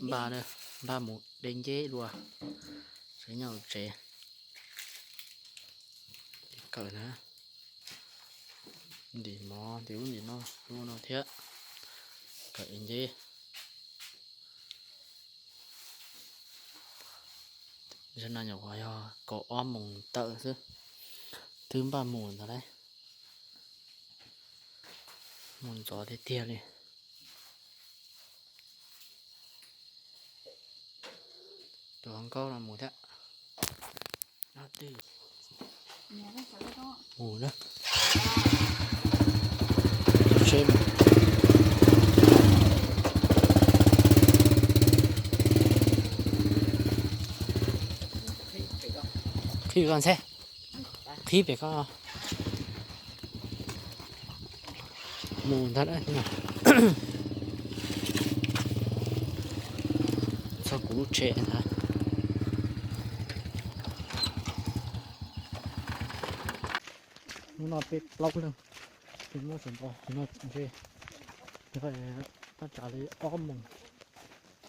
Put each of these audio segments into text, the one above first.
Npaj, npaj mus de nceb dua, sawv nyob tsev. Kawm na, ntim mov ntim ub ntim no, ub no thiab. Kawm de nceb. Zaum no nyuam qhuav yog kaum ob moos tawm xwb, twb npaj mus ntawd lauj. Mus ntxov tiag tiag li. Tus hluas nkauj no mus thiab. Mus na. Qhib pem ko ntxhe. Qhib pem ko. Mus ntag. Txog kuv lub tsev ntag. Hnub no peb plaub leeg, peb muab tsis nto, no ntshe thaj tsam li ob moos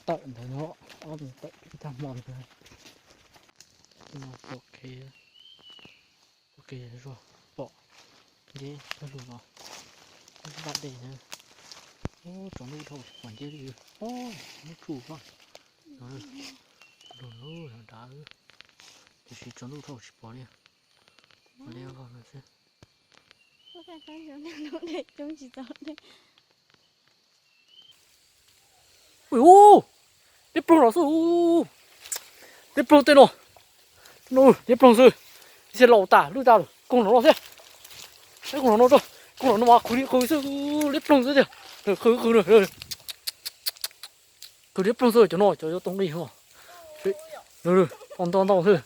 tawm ntawd no, ob moos tawm ib tag hmo ntawd. No pom kev, pom kev zog, pom nceb pawg lug no, vaj dej na. Tsaus ntuj dhau tsis pom nceb li, lub tsuj ko, lug lug nrad, tiam sis tsaus ntuj dhau tsis pom li. Ua li vog no xwb. Ui, liab ploog los xwb. Liab ploog tej no. No, liab ploog xwb. Ib txhia laus tas lwj tas lawm, koog no no xwb. Koog no no, koog no no mas qhwv li qhwv xwb, liab ploog xwb tiag. Qhwv qhwv, qhwv liab ploog xwb, cov no cov yuav tau nqi no. Ntau ntau xwb.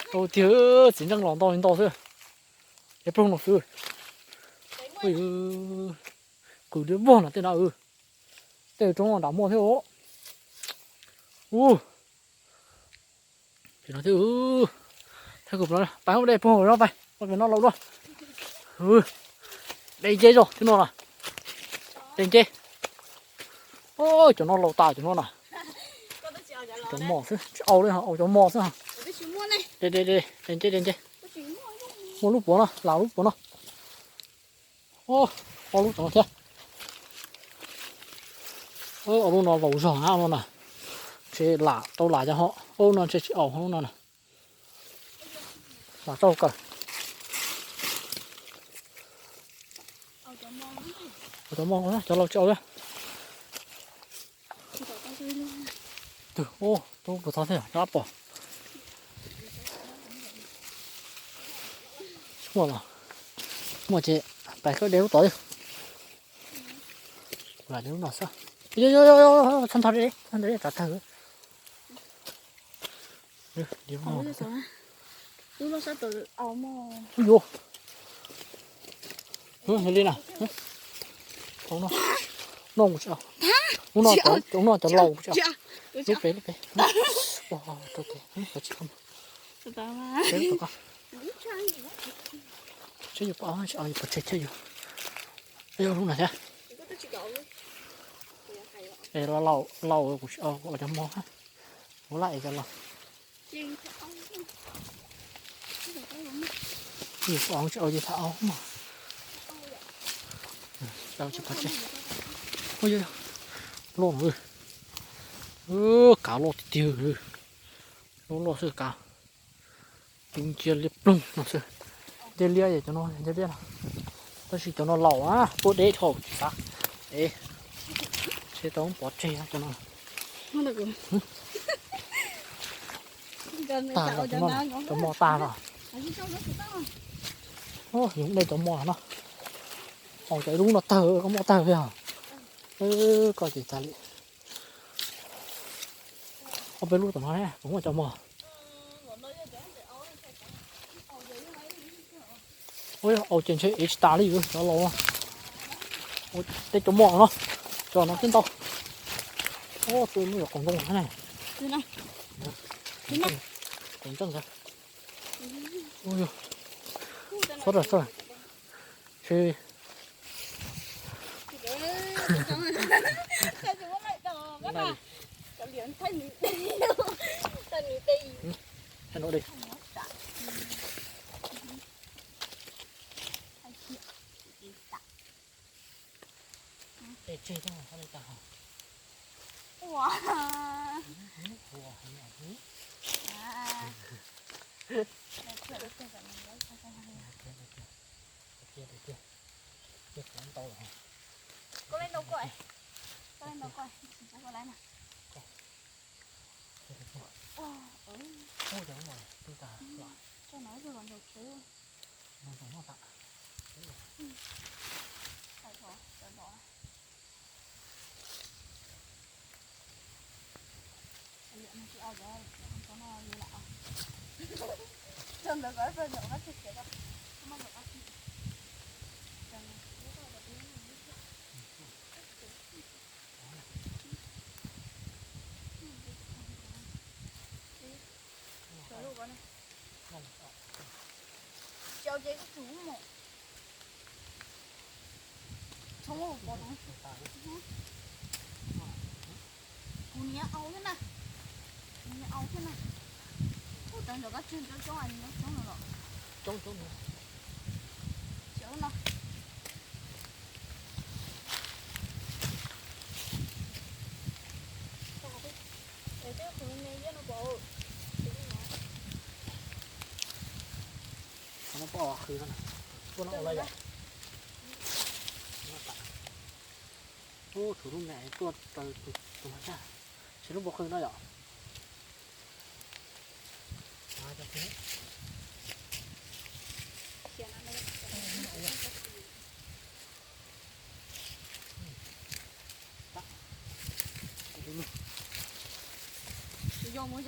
Ntau tiag, txiv ntseej los ntau li ntau xwb. Liab ploog no xwb. Qhwv liab vog no tej no. Tej roob nram muaj thiab os. Ub, pem no thiab. Pais hauv dej ploog no pais, pais pem no laus dua. De nceb zog thiab no na. De nceb. Cov no laus tas cov no na. Cov mos xwb, tsis au li, au cov mos xwb. De, de, de nceb, de nceb. Muaj lub puav no, lam lub puav no. Ob lub tom no thiab. Ob lub no laus zog na, no na. Ntshe lam tau lam cov ho, ob lub no ntshe tsis au lub no na. Lam tau kawm. Cov mos, cov laus tsis au li. Twb, ub, tub puas txog thiab, nyob pom. Muaj los, muaj ces pais koj de lub tod. Lam de lub no xwb. Txhob ntog, txhob ntog, tsov tawg. Ub, yog li na. No kuv tsis au. Ub, no cov laus kuv tsis au. Lub pem, lub pem. Rau tes, tsis au. Tseb yuav pom, tsis au, yuav pov tseg thiab yus. Yog lub no thiab. Es laus, kuv tsis au, kuv au cov mos. Kuv laj es cov laus. Yus kuv au tsis au ces thab au mas. Tsis au, tsis pov tseg. Loj no, kav loj tiag tiag. Loj loj xwb kav. Tus ncia liab ploog no xwb. Ncia liab, cov no ncia liab no. Tab sis cov no laus na, tuaj deb dhau tsis xav. Es, ntshe tau pov tseg cov no. Tag los cov no, cov mos tag los. Yus de cov mos no. Au cov ib lub no tawg, koj muab tawg peb os. Koj ces tas li. Au peb lub tom no ne, kuv muaj cov mos. Au ces ntshe ev tsis tas li cov laus. Au tej cov mos no, cov no twb ntau. Tus no yog qaum ntoo ne. Qaum ntseej ntag. Txhob rawm, txhob rawm. Ntshe Tsis muaj laij tau, cov liam thaij nws, thaij nws tij. Thaij no de. Ua, koj leej ntau koj, koj leej ntau koj, koj leej na. Ua, ua, tso no los nrog tsuv. Tsis au ces koj tsum mus. Tshoob pov no. Kuv niam au thiab na. Kuv niam au thiab na. Ub, tawv ntawm koj tseg coob coob, nyob coob no los. Coob coob. Tsis au no. Ub, tshuav lub me tuaj raws tus no sab, tshuav lub npoo qhwv no yom. Yog muab